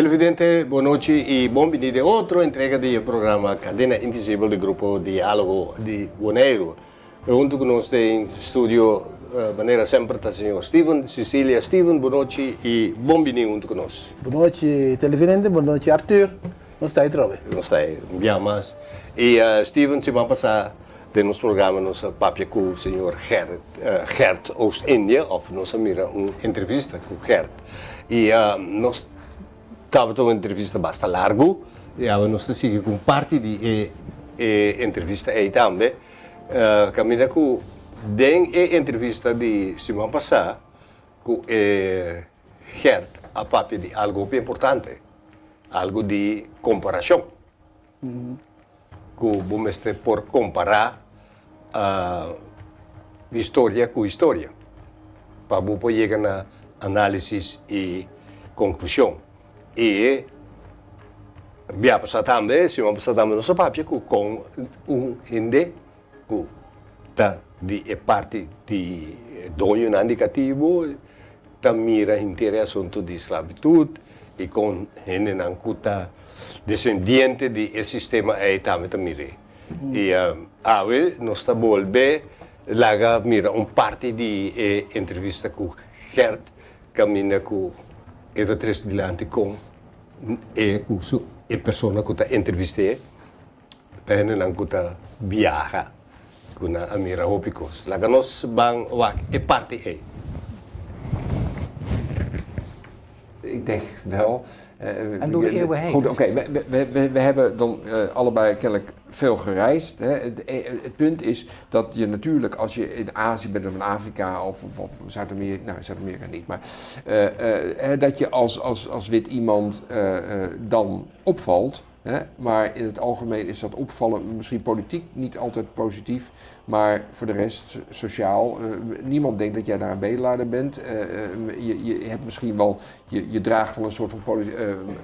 Televidente, bon nochi y bon bini den otro entrega di e programa Cadena Invisibel di Grupo Dialogo di Boneiru. Hunto cu nos den studio manera semper ta señor Steven Cecilia. Steven, bon nochi y bon bini hunto cu nos. Bon nochi televidente, bon nochi Arthur. Nos ta atrobe. Nos ta un bia mas. Y Steven, siman pasa den nos programa nos a papia cu señor Gerrit, Gert Oost-Indië, of nos a mira un entrevista cu Gert. Y nos tabata un entrevista basta largo y awe nos ta sigui cu un parti di e e entrevista ey tambe. Caminda cu den e entrevista di siman pasa cu e Gert a papia di algo hopi importante, algo di comparacion. Cu bo mester por compara historia cu historia pa bo por yega na analisis y conclusion. Y bia pasa tambe, siman pasa tambe nos a papia cu con un hende cu ta di e parti di doñonan di catibo ta mira henter e asunto di sclavitud y con hendenan cu ta descendiente di e sistema ey tambe ta mir'e. Y awe nos ta bolbe laga mira un parti di e entrevista cu Gert caminda cu e ta trece dilanti con e cu su e persona cu ta entrevist'e Ta hendenan ku ta biaha ku nan a mira hopi kos. Laga nos ban wak e parti ei. Ik denk wel. En door de eeuwen heen. Goed, oké. We hebben dan allebei kennelijk veel gereisd. Hè. Het punt is dat je natuurlijk als je in Azië bent of in Afrika of Zuid-Amerika, nou Zuid-Amerika niet, maar dat je als wit iemand dan opvalt. Hè? Maar in het algemeen is dat opvallen misschien politiek niet altijd positief, maar voor de rest sociaal. Niemand denkt dat jij daar een bedelaar bent. Je hebt misschien wel, je draagt wel een soort van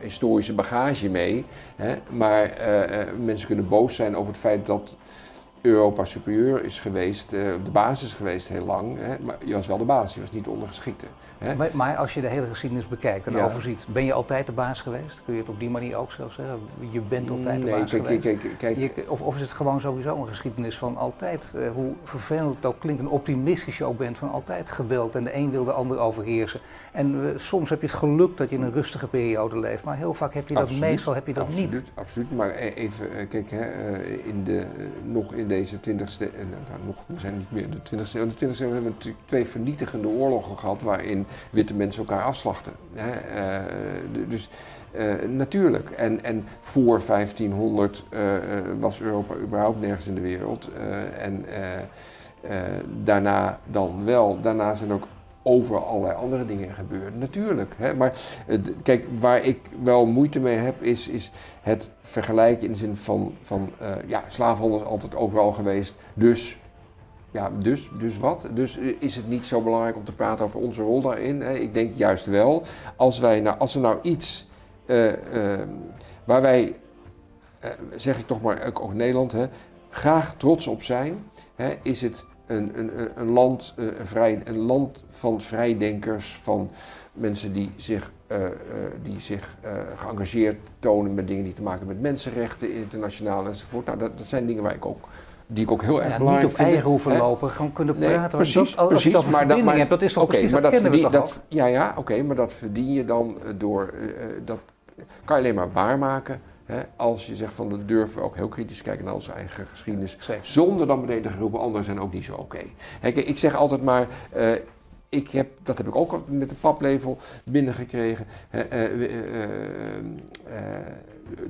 historische bagage mee. Hè? Maar mensen kunnen boos zijn over het feit dat Europa superieur is geweest, de basis geweest heel lang. Hè? Maar je was wel de baas, je was niet de ondergeschikte. Hè? Maar als je de hele geschiedenis bekijkt en overziet, ben je altijd de baas geweest? Kun je het op die manier ook zo zeggen? Je bent altijd de Nee, baas kijk, geweest? kijk, kijk. Of is het gewoon sowieso een geschiedenis van altijd, hoe vervelend het ook klinkt en optimistisch je ook bent, van altijd geweld en de een wil de ander overheersen. En soms heb je het geluk dat je in een rustige periode leeft, maar heel vaak heb je dat, meestal heb je dat niet. Absoluut, absoluut. Maar even, kijk, hè in de nog in deze 20ste, nou, nog, we zijn niet meer in de 20ste eeuw. In de 20ste eeuw hebben we natuurlijk 2 vernietigende oorlogen gehad waarin witte mensen elkaar afslachten. Hè dus natuurlijk. En voor 1500 was Europa überhaupt nergens in de wereld. En daarna dan wel. Daarna zijn ook overal allerlei andere dingen gebeurd, natuurlijk. Hè? Maar waar ik wel moeite mee heb, is het vergelijken in de zin van ja, slavenhandel is altijd overal geweest, dus, ja, dus, dus wat? Dus is het niet zo belangrijk om te praten over onze rol daarin? Hè? Ik denk juist wel, als wij nou, als er nou iets waar wij, zeg ik toch maar, ook Nederland, hè, graag trots op zijn, hè, is het een land van vrijdenkers, van mensen die zich geëngageerd tonen met dingen die te maken hebben met mensenrechten, internationaal enzovoort. Nou, dat zijn dingen die ik ook heel erg Ja, niet belangrijk op vind. eieren hoeven Hè? lopen, gewoon kunnen Nee, praten. Want precies, als je precies, dat maar dat, verbinding maar hebt, dat is toch oké, precies, maar dat dat kennen we verdien, toch dat ook? Ja, ja, oké, maar dat verdien je dan door, dat kan je alleen maar waarmaken. Hè, als je zegt van, dat durven we ook heel kritisch kijken naar onze eigen geschiedenis. Zonder dan meteen te roepen, anderen zijn ook niet zo oké. Hè, kijk, ik zeg altijd maar, dat heb ik ook al met de paplepel binnengekregen. Hè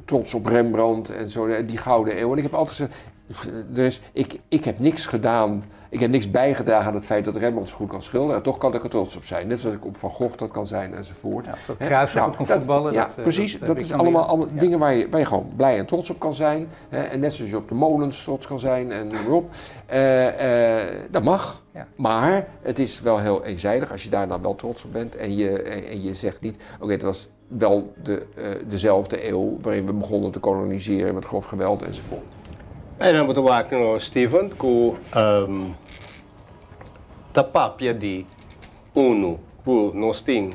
trots op Rembrandt en zo, hè, die gouden eeuw. En ik heb altijd gezegd, ik heb niks gedaan, ik heb niks bijgedragen aan het feit dat Rembrandt zo goed kan schilderen. En toch kan ik er trots op zijn. Net zoals ik op Van Gogh dat kan zijn enzovoort. Ja, dat Hè? Cruijff zo goed kon voetballen, dat Dat heb ik is dan weer. allemaal dingen waar je gewoon blij en trots op kan zijn. Hè? En net zoals je op de molens trots kan zijn en noem maar op. Dat mag. Maar het is wel heel eenzijdig als je daar dan wel trots op bent. En je zegt niet, oké, het was wel dezelfde eeuw waarin we begonnen te koloniseren met grof geweld enzovoort. En dan moeten we ook nog Steven, ku ta papia di uno, ku nos tin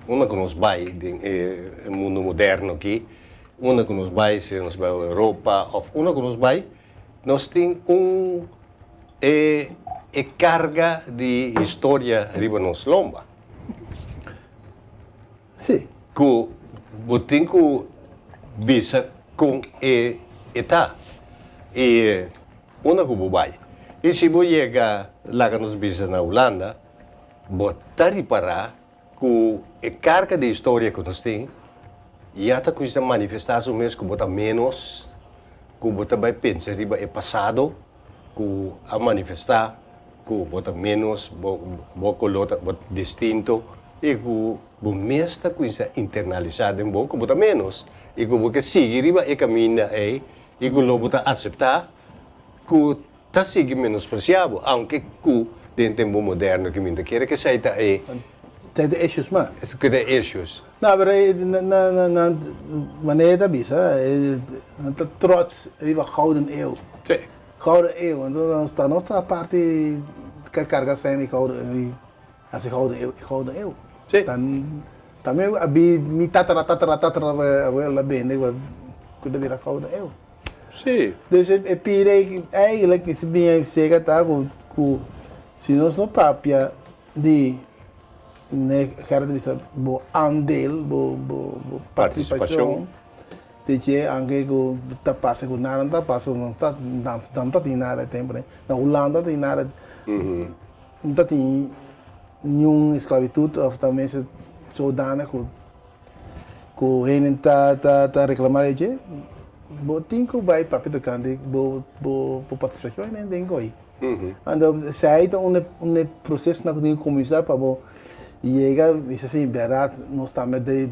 Unda ku nos bai den e mundu moderno aki, unda ku nos bai, sea nos bai Europa òf unda ku nos bai, nos tin un e e karga di historia riba nos lomba. Sí. Ku bo tin ku bisa kon e e ta i unda ku bo bai. I si bo yega, laga nos bisa na Hulanda, Bo ta ripará ku e karga di historia ku nos tin ya ta kuminsá manifestá su mes ku bo ta ménos, ku bo ta bai pensa riba e pasado ku a manifestá ku bo ta ménos, bo bo koló ta bo distinto i ku bo mes ta kuminsá internalisá den bo ku bo ta ménos i ku bo ke sigui riba e kaminda ei i ku lo bo ta aseptá ku Ta sigui menospreciá bo, aunke cu den tempo moderno ki mi ta kere k'esei ta e. Ta e issues ma. Ku ta e issues. No, pero e na na na manera e ta bisa, nan ta trots riba Gouden Eeuw. Sí. Gouden Eeuw, enton nos ta nos ta parti ka carga sèn di Gouden Eeuw, hasi Gouden Eeuw, Gouden Eeuw. Sí. Ta tambe a bi mi tatara tatara tatara abuelo a bende ku ta bira Gouden Eeuw. Sí. Dus e pida ei eigenlijk si bin sega ta ku ku si nos no papia di ne Gerrit ta bisa bo aandeel, bo bo bo partisipashon di dje anke ku ta pasa ku nada no ta pasa nos ta nan ta tin nada e tempo ei na Hulanda tin nada no ta tin niun esclavitud of ta mester zodanig ku Ku hende ta ta ta reklamá di dje, bo tin ku bai papia tokante bo bo bo partisipashon den den koi. Anto esei ta un un e prosesonan ku tin ku kuminsá pa bo yega bisa si bèrdat nos tambe de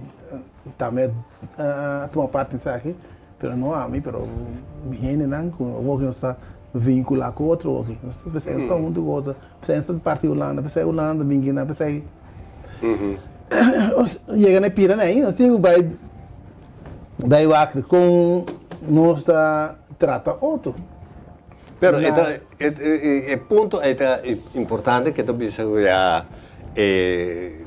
tambe a tuma parti den esaki, pero no ami pero mi hendenan ku awor nos ta vinkulá ku otro awor aki. Nos ta p'esei nos ta huntu ku otro, p'esei nos ta parti Hulanda, p'esei Hulanda bin kinan, p'esei. Nos yega na e pira nei, nos tin ku bai bai wak kon nos ta trata otro. Pero e ta e punto ei ta importante ke ta bisa ku ya e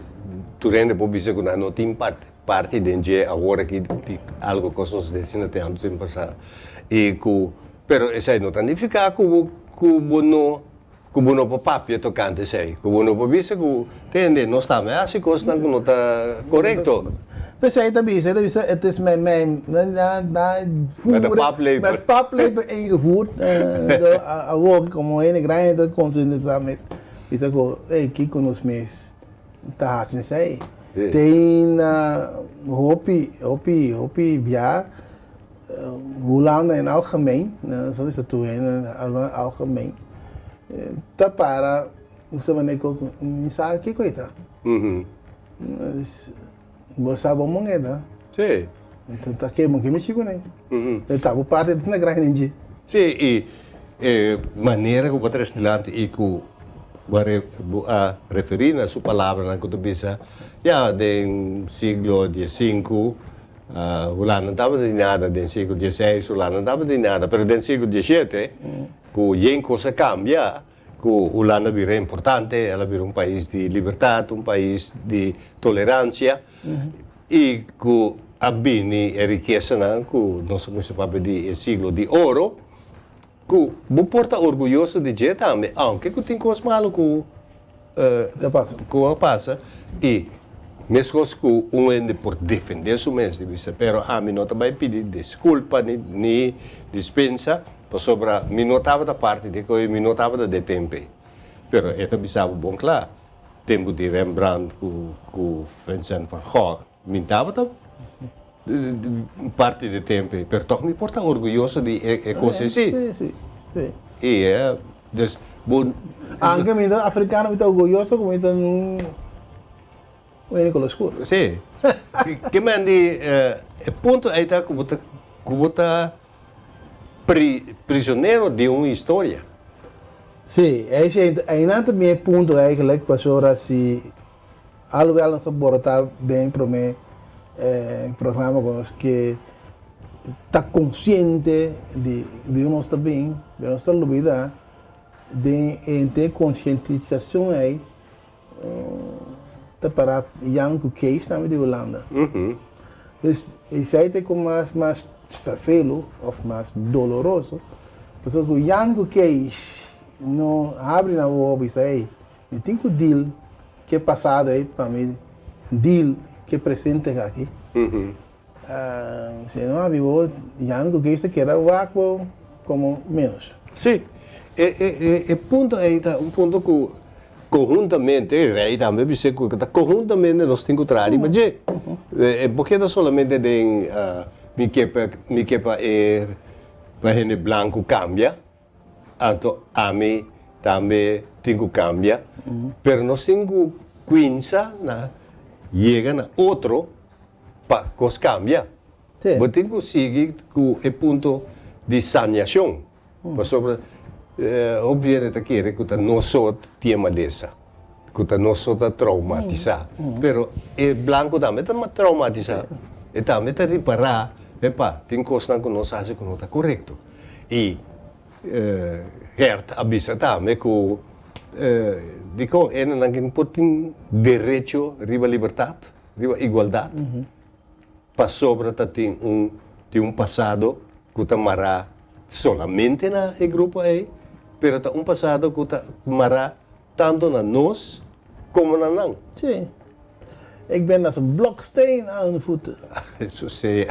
tur hende por bisa ku nan no tin parti den dje awor aki di algo ku a sosode asina te antes den pasado i ku pero esei no ta nifiká ku ku bo no Ku bo no por papia tokante esei, ku bo no por bisa ku tende nos tambe a hasi kosnan ku no ta korekto. P'esei ta bisa, e ta bisa het is mijn mijn na na Met de paplepel. Met paplepel ingevoerd. Awor komo hende grandi ta konsientisá mes bisa ku ey kiko nos mes ta hasi esei. Tin hopi hopi hopi bia Hulanda in algemeen, so bisa tur hende algemeen, ta para sa manera ku mi sa kiko e ta. Bo sa bo moneda. Sí. Ta kema ke mishi kuné. E ta bo parti asina grandi den dje. Sí, i e manera ku bo ta resti dilanti i ku bo a referí na su palabranan ku ta bisa ya den siglo diesinku Hulanda no tabata di nada den siglo dieseis, Hulanda no tabata di nada, pero den siglo diesiete ku yen kos a kambia, ku Hulanda bira importante, el a bira un pais di libertat, un pais di toleransia i ku a bini e rikesanan ku nos a kuminsá papia di e siglo di oro, Ku bo por ta orguyoso di dje tambe, aunke ku tin kos malu ku ku a pasa. I meskos ku un hende por defendé su mes di bisa, pero ami no ta bai pidi diskulpa ni ni dispensa pasobra mi no tabata parti di e koe, mi no tabata den tempu ei. Pero e ta bisa bo bon kla, tempu di Rembrandt ku ku Vincent van Gogh, Mi tabata parti di tempo ei, pero toch mi por ta orguyoso di e cos ei si. Sí, sí, sí. I e, dus bo. Aunke mi ta africano mi ta orguyoso ku mi ta un hende color oscuro. Sí. Ke men di e punto ei ta ku bo ta ku bo ta prisionero di un historia. Sí, einan ta mi e punto eigenlijk pasobra si Alhoewel nos a borota den prome programa ku nos ke ta konsiente di di nos ta bin, pero nos ta lubida den henter konsientisashon ei. Ta para Jan ku Kees tambe di Hulanda. Dus esei ta ku mas mas ferfelu of mas doloroso pasobra ku Jan ku Kees no habri nan wowo bisa ey mi tin ku deal ku e pasado ey pa mi deal ku e presente aki. Si no habri wowo Jan ku Kees ta keda wak bo komo menos. Sí, e e e punto ey ta un punto ku Konhuntamente, e rei tambe bis'é ku ta konhuntamente nos tin ku traha riba dje. E por keda solamente den mi ke pa mi ke pa e pa hende blanku kambia, anto ami tambe tin ku kambia, pero nos tin ku kuinsa na yega na otro pa kos kambia. Bo tin ku sigui ku e punto di saniashon. Pasobra hopi hende ta kere ku ta nos so tin e malesa, ku ta nos so ta traumatisá. Pero e blanku tambe ta traumatisá. E tambe ta ripará, epa, tin kosnan ku nos hasi ku no ta korekto. I Gert a bisa tambe ku dikon hendenan ku por tin derecho riba libertat, riba igualdat? Pasobra ta tin un tin un pasado ku ta mará solamente na e grupo ei, pero ta un pasado ku ta mará tantu na nos komo na nan. Sí. Ik ben als een blok steen aan hun voeten. Eso sea.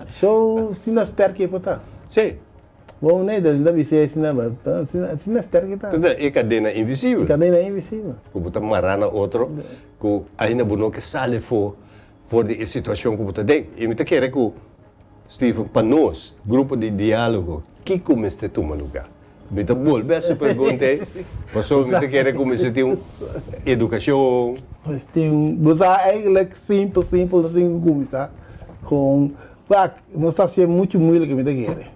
Zo asina sterk e por ta. Sí. Bon, nee, dat dat bisé asina, maar asina, asina sterk e ta. Ta e kadena invisibel. E kadena invisibel. Ku bo ta mará na otro, ku ainda bo no ke sali for for di e situashon ku bo ta den. I mi ta kere ku, Steven, pa nos, grupo di diálogo, kiko mester tuma lugá? Mi ta bolbe hasi pregunta ei, pasobra mi ta kere ku mester tin un edukashon. Pues tin, bo sa eigenlijk simpel, simpel, nos tin ku kuminsá kon Wak, nos ta hasié muchu muilik mi ta kere.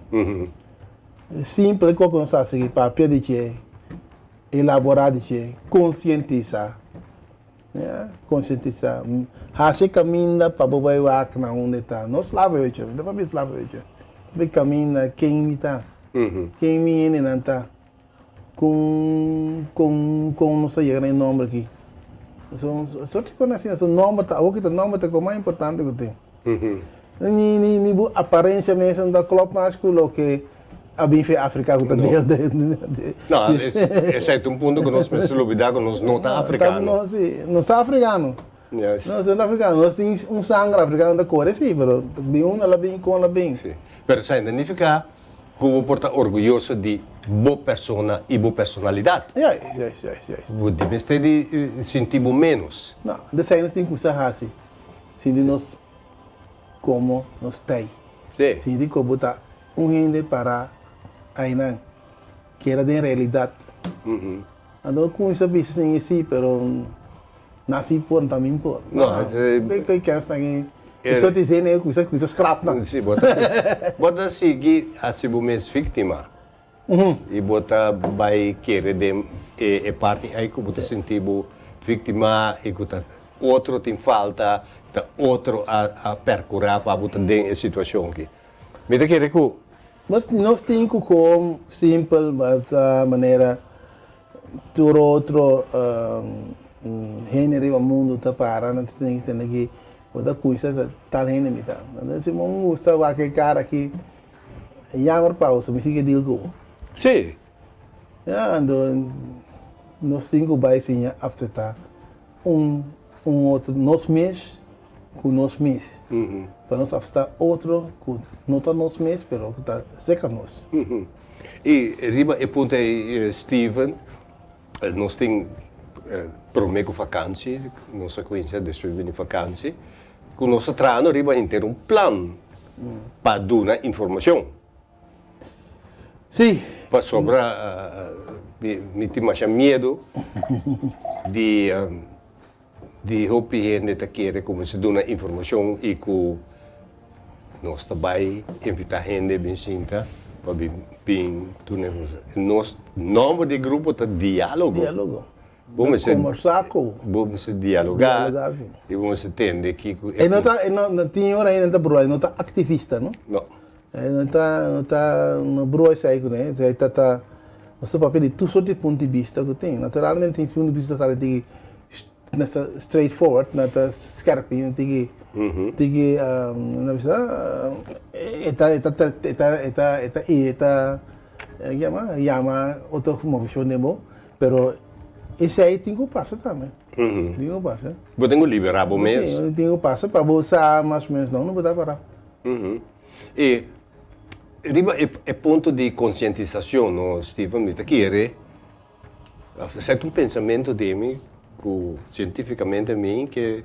Simpel kos ku nos ta hasi, papia di dje, elaborá di dje, konsientisá. Ya, konsientisá. Hasi e kaminda pa bo bai wak na unda e ta. No slavenhuitje, mi ta papia slavenhuitje. Ta papia kaminda ken mi ta, ken mi hendenan ta. Kon kon kon nos ta yega na e nomber aki? So sort di kos asina, so nomber ta awo kita nomber ta e kos mas importante ku tin. Ni ni ni bo aparensia mes no ta klòp mas ku loke a bin fe Afrika ku ta deel de de. No, esei ta un punto ku nos mester lubidá ku nos no ta afrikano. No, si, nos ta afrikano. Yes. Nos no ta afrikano, nos tin un sanger afrikano ta kore si, pero di unda el a bin, kon el a bin. Si, pero esei no nifiká Ku bo por ta orguyoso di bo persona i bo personalidat. Juist, juist, juist, juist. Bo di mester di sinti bo ménos. No, desei nos tin kusa hasi. Sinti nos komo nos t'ei. Sí. Sinti ku bo ta un hende pará einan, keda den realidat. Anto bo kuminsá bisa sin e sí, pero nasi por, no ta min por. No, esei. Ke kèns nan e Eso ta diciendo e cusa cusa scrap nan. Si, bo ta bo ta sigui haci bo mes victima y bo ta bay kere den e e parti ey cu bo ta sinti bo victima y cu ta otro tin falta, ta otro a a percura pa bo ta den e situacion aki. Mi ta kere cu. Nos nos tin cu com simpel manera Tur otro hende riba mundu ta para nan ta sinti tende ki bo ta kuisa ta tal hende mi ta. Nan si bo gusta wak e kara aki jammer pausa mi sigui deal ku bo. Sí. Ya anto nos tin ku bai siña apseptá un un otro nos mes ku nos mes. Pa nos apseptá otro ku no ta nos mes pero ku ta serka nos. I riba e punto ei Steven, nos tin prome ku vakansi, nos a kuminsá despues bini vakansi, ku nos ta trahando riba henter un plan pa duna informashon. Sí. Pasobra mi tin masha miedu di di hopi hende ta kere ku mester duna informashon i ku nos ta bai invitá hende bin sinta pa bin bin duna informashon. Nos nòmber di e grupo ta Diálogo. Diálogo. Bo mester Kombersá ku. Bo mester dialogá i bo mester tende kiko E no ta e no tin ora hende ta brua e no ta aktivista no. No. E no ta no ta no brua esei kuné esei ta ta nos ta papia di tur sort di punto di bista ku tin. Naturalmente tin punto di bista sa di. Na ta straight forward, na ta skerpi, na tiki, tiki, na bisa, e ta, e ta, e ta, e ta, e ta, e ta, yama, yama otro movishon den bo, pero esei tin ku pasa tambe, tin ku pasa. Bo tin ku liberá bo mes. Tin ku pasa pa bo sa mas o menos dónde bo ta pará. E riba e punto di konsientisashon, no, Steven, mi ta kere Esei ta un pensamentu di mi ku sientifikamente mi ke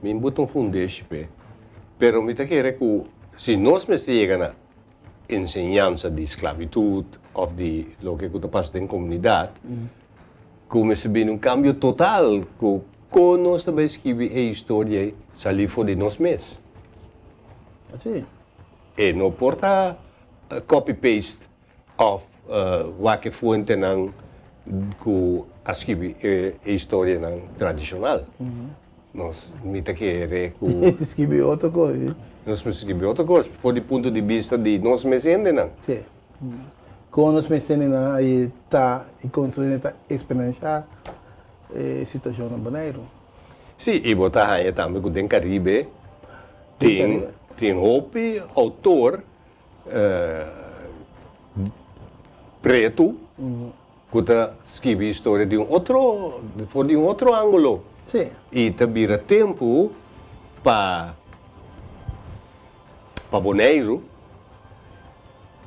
mi buta un fundeshi p'e. Pero mi ta kere ku si nos mester yega na enseñansa di sklabitut òf di loke ku ta pasa den komunidat, ku mester bini un kambio total ku kon nos ta bai skibi e historia ei sali for di nos mes. E no por ta copy paste Òf wak e fuentenan ku a skibi e historianan tradishonal. Nos mi ta kere ku. Ta skibi otro kos. Nos mester skibi otro kos for di punto di bista di nos mes hendenan. Si. Kon nos mes hendenan a ta i kon nos hende ta eksperenshá e situashon na Boneiru. Si, i bo ta haña tambe ku den Karibe tin tin hopi outor pretu ku ta skibi historia di un otro for di un otro angulo. Sí. I ta bira tempu pa pa Boneiru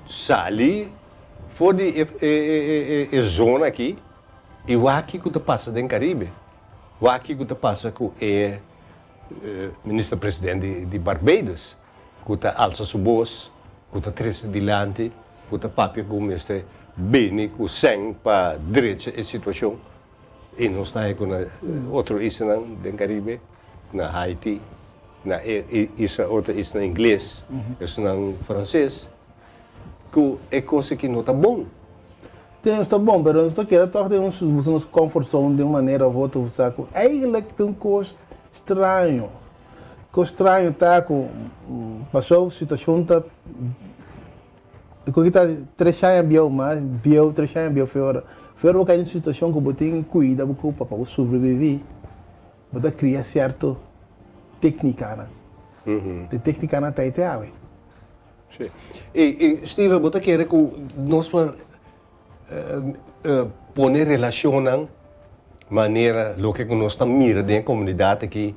sali for di e e e zona aki i wak kiko ta pasa den Karibe, wak kiko ta pasa ku e minister president di Barbados. Ku ta alsa su bos, ku ta trese dilanti, ku ta papia ku mester bini ku sèn pa drecha e situashon. I nos ta haña ku na otro islanan den Karibe, na Haiti, na e isla otro isla ingles, esunnan franses, ku e kos aki no ta bon. Tin nos ta bon, pero nos ta keda tòg den nos comfort zone den un manera òf otro, sa ku eigentlik ta un kos straño. Kos straño ta ku pasó situashon ta ku kita tres aña bieu mas bieu tres aña bieu feora feora bo kai den situashon ku bo tin kuida bo kurpa pa bo sobrevivi bo ta kria sierto teknikanan e teknikanan ta ete awe. Si i Steven bo ta kere ku nos por pone relashonnan manera loke ku nos ta mira den e komunidat aki,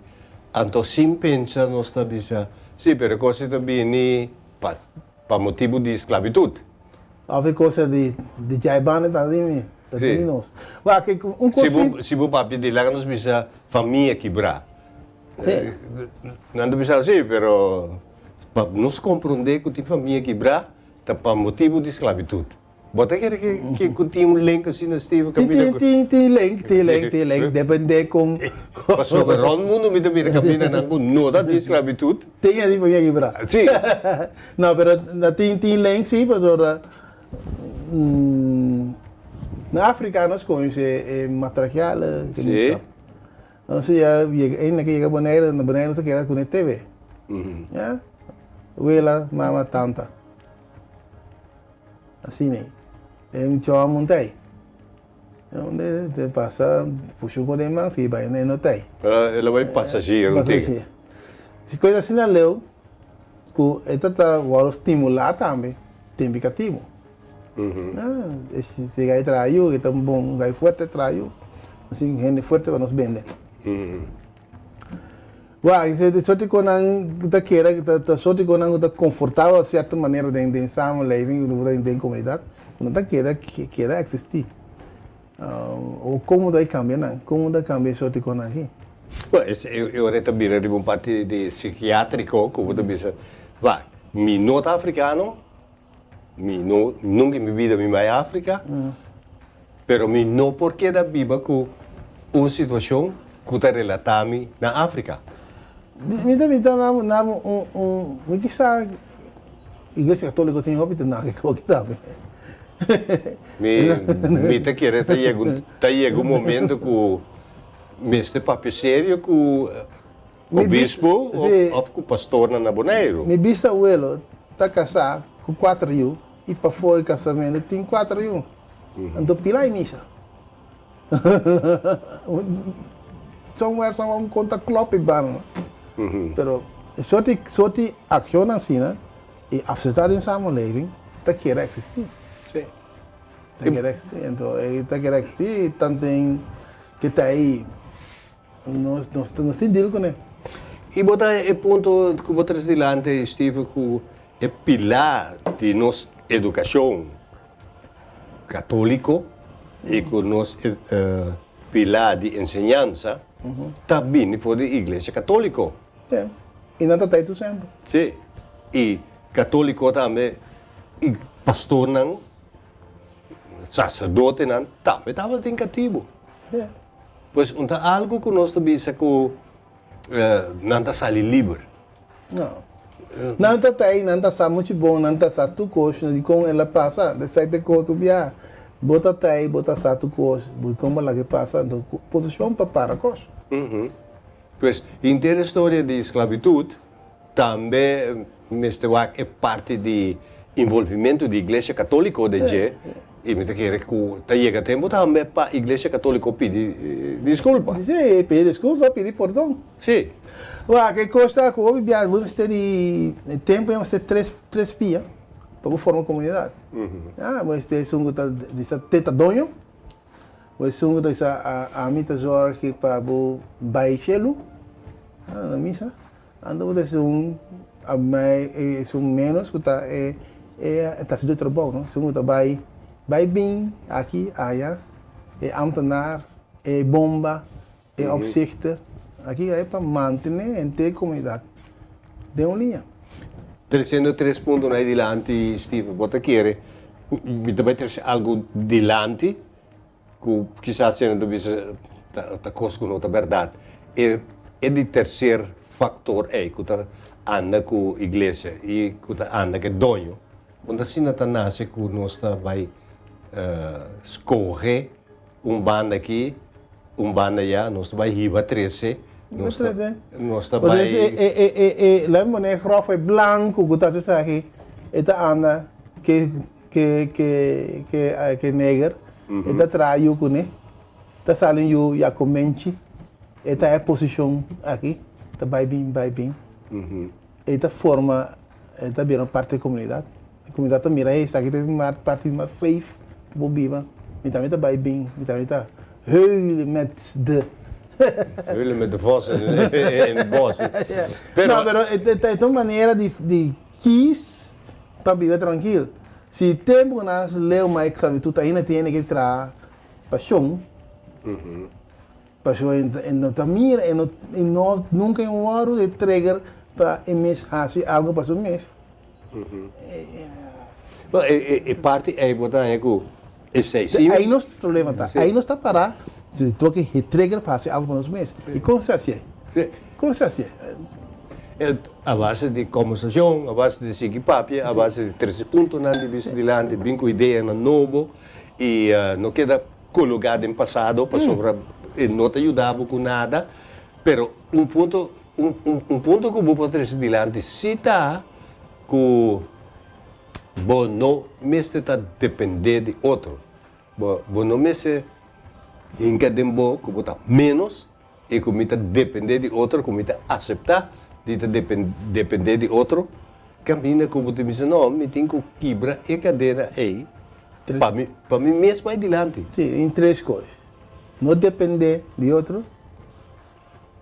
anto sin pensa nos ta bisa, si, pero e kos ei ta bini pa pa motibu di sklabitut. Òf e kos di di djai banda ta di mi, ta di nos. Wak, un kos si. Si bo papia di laga nos bisa famia kibrá. Nan ta bisa si, pero pa nos komprondé ku tin famia kibrá ta pa motibu di sklabitut. Bo ta kere ke ku tin un link asina Steven kaminda ku. Tin tin link tin link tin link depende kon. Pasobra rond mundu mi ta mira kamindanan ku no ta tin sklabitut. Tin e tipo ke kibra. Si. No pero tin tin link si pasobra na Afrika nos konosé e matrakial. Si. Nos ya yega eindelijk a yega Bonaire, na Bonaire nos a keda ku ne TV. Ya. Wela, mama, tanta. Asina. E un chon a monta ei. Donde te pasa pusha un koe den man, si bai e no ta ei. El a bai pasashero. Pasashero. Si koe asina leu, ku e ta ta wòrdu stimulá tambe den bi katibu. Si gai traha yu, e ta un bon gai fuerte traha yu. Asina hende fuerte pa nos bende. Wak, e sorti konan ku ta keda, ta sorti konan ku ta konfortabel sierto manera den den samenleving, den komunidat, ku nan ta keda keda eksistí. O komo ta kambia nan? Komo ta kambia e sorti konan aki? Bueno, e ora e ta bira riba un parti di sikiatriko ku bo ta bisa, wak, mi no ta afrikano, Mi no, nunca en mi bida mi bai Africa, pero mi no por keda biba cu un situacion cu ta relata mi na Africa. Mi ta mira na na un un mi kisa Iglesia Catolico tin hopi te naki cu aki tambe. Mi mi ta kere ta yega un ta yega un momento cu mester papia serio cu Obispo of ku pastornan na Boneiru. Mi bisabuelo ta kasá ku kuater yu i pafó e kasamentu tin kuater yu. Anto pila e misa. somewhere somehow un konta klòp i bana. Pero e sorti sorti akshonnan asina i afseptá den samenleving ta kere eksistí. Sí. Ta kere eksistí. Anto e ta kere eksistí i tanten ke ta ei nos nos nos tin deal kuné. I bo ta e punto ku bo trese dilanti Steven ku e pilá di nos edukashon Katóliko i ku nos pilá di enseñansa ta bini for di Iglesia Katóliko. Sí, i nan ta tei tur semper. Sí, i katóliko tambe, i pastornan, saserdotenan tambe tabatin katibu. Sí. Pues un ta algu ku nos ta bisa ku nan ta sali liber. No. Nan ta ta ei, nan ta sa muchu bon, nan ta sa tur kos di kon el a pasa. Esei ta e kos ku bia. Bo ta ta ei, bo ta sa tur kos, di kon bo laga e pasa. Anto posishon pa para kos. Pues, henter e storia di sklabitut tambe mester wak e parti di involvimentu di Iglesia Katoliko den dje, i mi ta kere ku ta yega tempu tambe pa Iglesia Katoliko pidi diskulpa. Sí, pidi diskulpa, pidi pordon. Sí. Wak, e kos ta ku hopi biaha bo mester di tempu ya mester tres pia pa bo forma komunidat. Ya, bo mester esun ku ta bisa te ta doño, bo esun ku ta bisa ami ta zorg pa bo bai shelu na misa, anto bo ta esun esun menos ku ta e ta hasi tur trabou, no? Esun ku ta bai bai bin aki aya, e ambtenaar, e bomba. E opzichter aki a e pa mantene henter e comunidad den un liña. Treciendo tres puntonan ei dilanti, Steven, bo ta kere mi ta bai trece algo dilanti cu kisas hende ta bisa ta cos cu no ta berdad. E e di tercer factor ei cu ta anda cu iglesia y cu ta anda cu e doño, unda asina ta nace cu nos ta bai scoge Un banda aki, un banda aya, nos ta bai hiba trese, nos ta, nos ta bai. E, e, e, e, laat me pone grof e blanco ku ta hasi esaki, e ta anda ke, ke, ke, ke, ke neger, e ta traha yu kuné, ta sali un yu yakomenchi, e ta e posishon aki, ta bai bin, bai bin. E ta forma, e ta bira un parti di komunidat. E komunidat ta mira, hey, esaki ta e parti mas safe ku bo biba. Mi tambe ta bai bin, mi tambe ta huilen met de. Huilen met de vos in het bos. Pero, no, pero e ta un manera di kies pa biba trankil. Si tempu ku nan leu mas esklavitud ainda tene ke traha pashon. Pasobra e no ta mira, e no, e no nunka e wòrdu e trigger pa e mes hasi algu pa su mes. Bueno, e, e, e parti ei bo ta haña ku esei sí. Ei nos problema ta. Ei nos ta pará, si toke e trigger pa hasi algu pa nos mes. I kon se hasié? Kon se hasié? A base di kombersashon, a base di sigui papia, a base di trese puntonan di bista dilanti, bin ku ideanan nobo i no keda Kologá den pasado pasobra e no ta yuda bo ku nada, pero un punto un punto ku bo por trese dilanti si ta ku bo no mester ta dependé di otro, bo bo no mester hinka den bo ku bo ta ménos i ku mi ta dependé di otro, ku mi ta aseptá di ta dependé di otro, kaminda ku bo ta bisa no, mi tin ku kibra e kadena ei pa mi pa mi mes bai dilanti. Sí, in tres kos, no dependé di otro,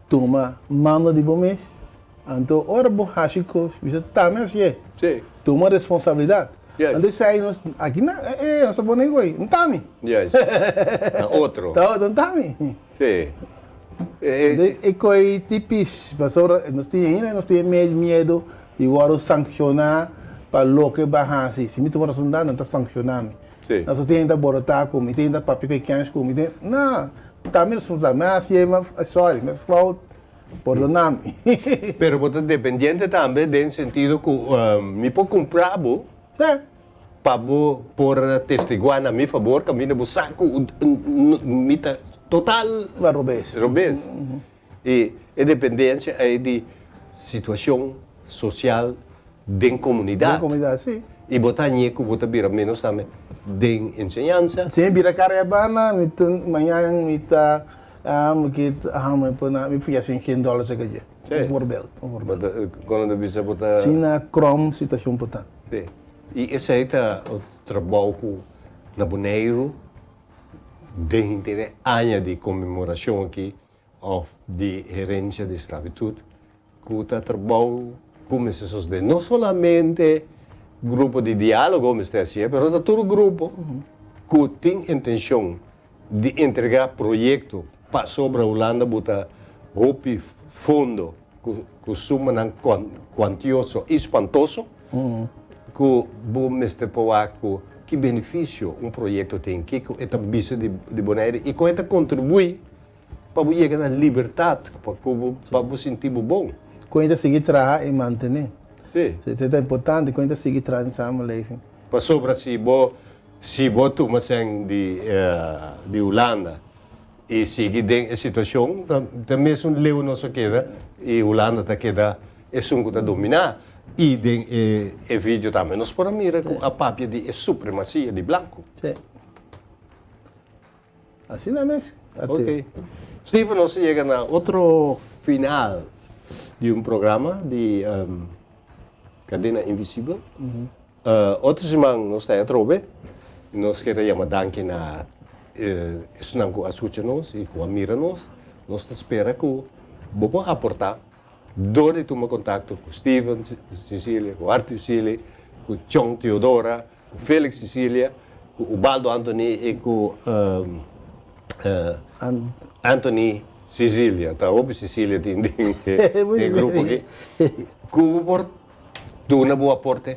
tuma mando di bo mes, anto ora bo hasi kos, bisa tambe hasié. Sí. Tuma responsabilidat. Yes. Anto esei nos aki na e nos ta pone koe, no ta mi. Yes. Ta otro. Ta otro, no ta mi. Sí. E koe tipis, pasobra nos tin ainda nos tin e miedu di wòrdu sankshoná pa loke bo a hasi. Si mi tuma rason nan ta sankshoná mi. Sí. Nos tin ta borotá ku mi, tin ta papia ku e kèns ku mi. No, ta mi responsabilidat. Mi a hasi e, sorry, mi fout, pordoná mi. Pero bo ta dependiente tambe den sentido ku mi por kumpra bo. Sí. Pa bo por testiguá na mi fabor kaminda bo sa ku mi ta total robes. Robes. I e dependensia ei di situashon sosial den komunidat. Den komunidat, si. I bo ta hañ'é ku bo ta bira ménos tambe den enseñansa. Si, mi bira kara e banda, mi ta mañan mi ta. Ah, mi ke ah, mi por na, mi fia sin 100 dòler seka dje. Sí. Un voorbeeld, un voorbeeld. Bo ta, kono ta bisa bo ta. Si na krom situashon por ta. Sí. I esei ta trabou ku na Boneiru den henter e aña di konmemorashon aki òf di herensia di sklabitut ku ta trabou ku mester sosodé. No solamente grupo di diálogo mester hasié, pero ta tur grupo ku tin intenshon di entregá proyekto pasobra Hulanda buta hopi fondo ku sumanan kuantioso i spantoso ku bo mester por wak ku ki benefisio un proyekto tin, kiko e ta bisa di Bonaire i kon e ta kontribuí pa bo yega na libertat, pa ku bo pa bo sinti bo bon. Kon e ta sigui traha i mantené. Sí. Esei ta importante, kon e ta sigui traha den samenleving. Pasobra si bo si bo tuma sèn di di Hulanda i sigui den e situashon ta mesun leu nos a keda i Hulanda ta keda esun ku ta dominá i den e e video tambe nos por a mira ku a papia di e supremasia di blanku. Sí. Asina mes, Arthur. Ok. Steven, nos a yega na otro final di un programa di Cadena Invisibel. Otro siman nos ta atrobe. Nos kier a yama danki na esnan ku a skucha nos i ku a mira nos. Nos ta spera ku bo por aportá dor di tuma kontakto ku Steven Cecilia, ku Arthur Cecilia, ku Chong Theodora, ku Felix Cecilia, ku Ubaldo Anthony i ku Anthony Cecilia. Ta hopi Cecilia tin den e grupo aki. Ku bo por duna bo aporte,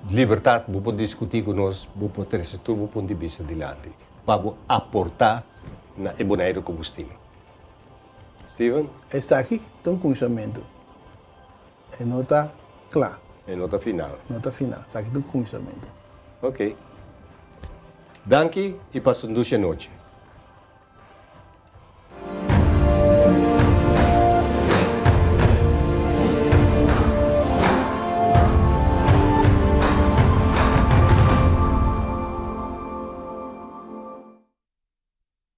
libertat, bo por diskutí ku nos, bo por trese tur bo punto di bista dilanti pa bo aportá na e Boneiru ku bo stima. Steven? Esaki ta un kuminsamentu. E no ta kla. E no ta final. No ta final. Esaki ta un kuminsamentu. Ok. Danki i pasa un dushi anochi.